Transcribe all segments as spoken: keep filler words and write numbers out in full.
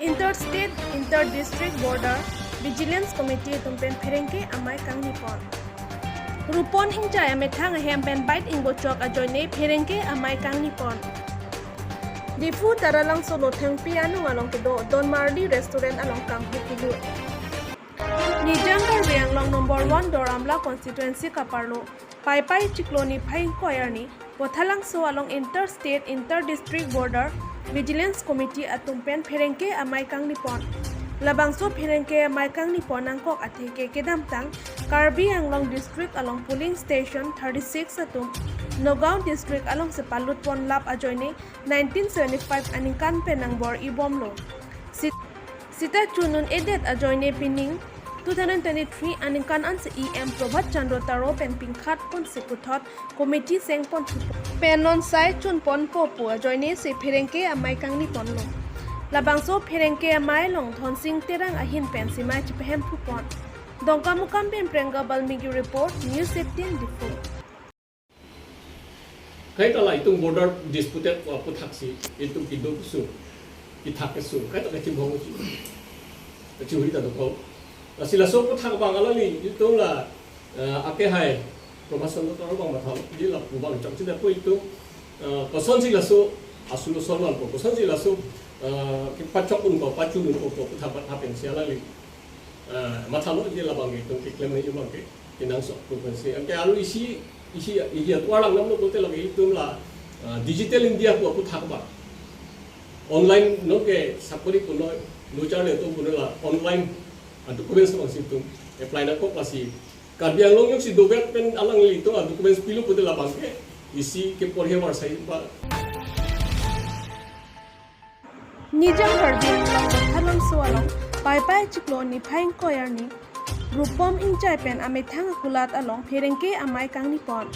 Inter-state, inter-district border, Vigilance Committee atum pen pherangke amei kangni pon. Rupom Engjai amethang ahem pen bike ingbochok ajoine pherangke amei kangni pon. Diphu Taralangso Nothengpi anung along kedo Don Mardi Restaurant along kanghu kilut. Nijang Karbi Anglong number one Doramla constituency kaparlo Paipai chiklo niphai ingkoi arni Patharlangso along inter-state, inter-district border Vigilance Committee atum pen pherangke amei kangni pon. Labangso pherangke amei kangni pon angkok atheke kedamtang Karbi Anglong district along polling station thirty-six atum Nagaon district alongsi palut pon lap ajoine nineteen seventy-five aningkan pen nangbor-ibomlo. Sit- sita chunun-edet ajoine pining two thousand twenty-three aningkan ansi E M Prabhat Chandra Taro pen pingkhat ponsi puthot committee seng pon thupo pen non sai chun ponpo pu ajoinesi pherangke amei kangni ponlo. Labangso pherangke amei along Dhonsing Terang ahin pensi mei chepehem phu pon. Dongkamukam pen Prengga Balmiki report, News eighteen Diphu. Kaita la itum border disputed ko aputhak si itum kido kesung, kithak kesung, kaita kachibong si. Kachihuri ta dokok. Lasi laso aputhak abang alangli itum la, eh, ake hai Prabhat Chandra Taro abang mathalo, di lapu abang chokche dapo itum, eh, kosonsi laso asulo solman po, kosonsi laso, eh, kepachok un po, pachun un po, aputhak aputhak pensi alangli, eh, mathalo, di labang itum keklem nangji abang ke kenangsot pu pensi. Anke alu isi, isi, isi atovar langdamlo pulote lake itum la, ah, Digital India pu aputhak abang. Online non ke sakori punoi, lo charli atum punoi la online, ah, documents abang si itum apply nangkok lasi. Karbi Anglong ajoksi dovek pen alanglitum, ah, documents pilo pulote labang ke isi ke porhe varsai ba. Nijang Karbi Anglong Patharlangso along Paipai chiklo niphai ingkoi arni Rupom Engjai pen amethang akulat along pherangke amei kangni pon.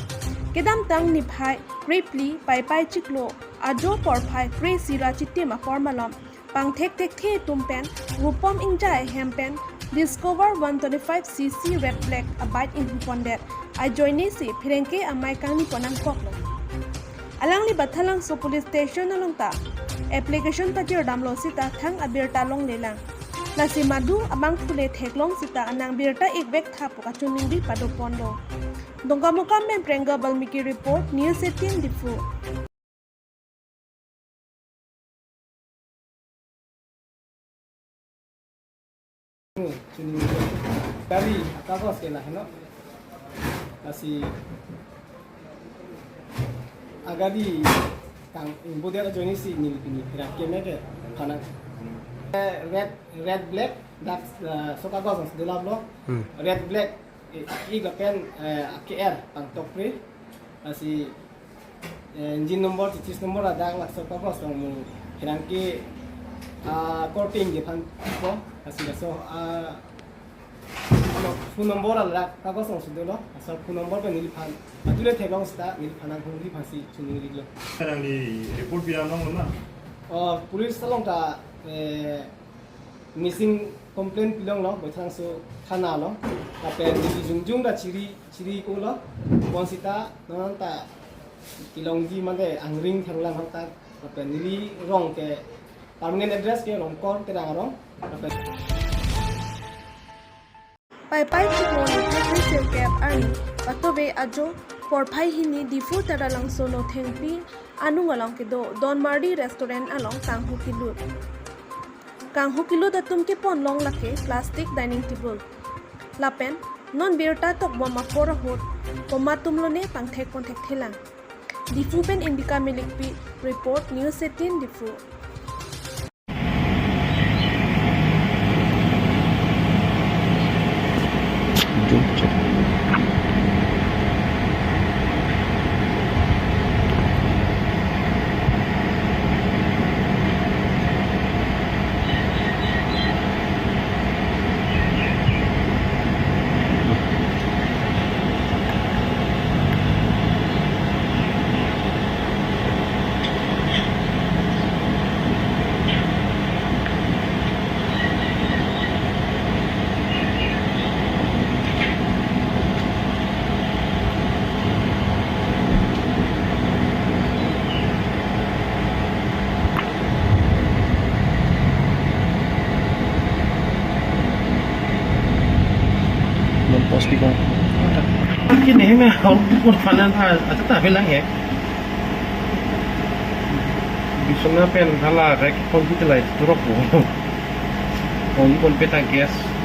Kedamtang niphai krepli Paipai chiklo ajo porphai kre-isi ra chitim apor malom pangthek thekthe atum pen Rupom Engjai ahem pen Discover one twenty-five C C Red Black a-bike inghu pondet ajoinesi pherangke amei kangni pon angkoklo. Alangli Patharlangso police station along ta application pajirdamlo sita thang abirta longlelang. Lasi madu abangphu le theklong sita anang birta ikvek tha pu kachiningri pado ponlo. Dongkamukam pen Prengga Balmiki report, News eighteen Diphu. Chini gari akagos ke laheno. Lasi agari kangbodet ajoinesi neli pini pherangke amei ke phan nang. Eh, red, red black, dak, eh, so kagos ang sedelap lo. Hmm. Red black, eh, ik lapen, eh, K R pangtokpre. Lasi, eh, engine number, chechis number ladak laso kagos tong mu pherangke, ah, korte ingjephan po, lasi laso, ah, ano, phone number ladak kagos tong si dolo, laso phone number pen neliphan. Madu le theklong sita neliphan nanghumri aphansi chiningrilo. Nangli report pidamlonglo na? Oh, police along ta, eh, missing complaint pilonglo, Patharlangso thana along. Lapen neli jongjong ta chiri, chiri kolo. Bonsita non ta kelongji mate Angring Thanglang ahok ta. Lapen neli rong ke permanent address ke Rongkor Terang arong. Lapen Paipai chiklo niphai kre-sirkep arni patove ajo porphai hini Diphu Taralangso Nothengpi anung along kedo Don Mardi Restaurant along kanghu kilut. Kanghu kilut atum keponlong lake plastic dining table. Lapen non birta tokbom apor ahut komat atumlone pangthek pon thekthelang. Diphu pen Indika Milikpi report, News eighteen Diphu. Mon post di kong. Kini heme hor pur panan a ata ta belang he. Bisona pen hala rek pon di telai turok ko. Kong pon peta gas.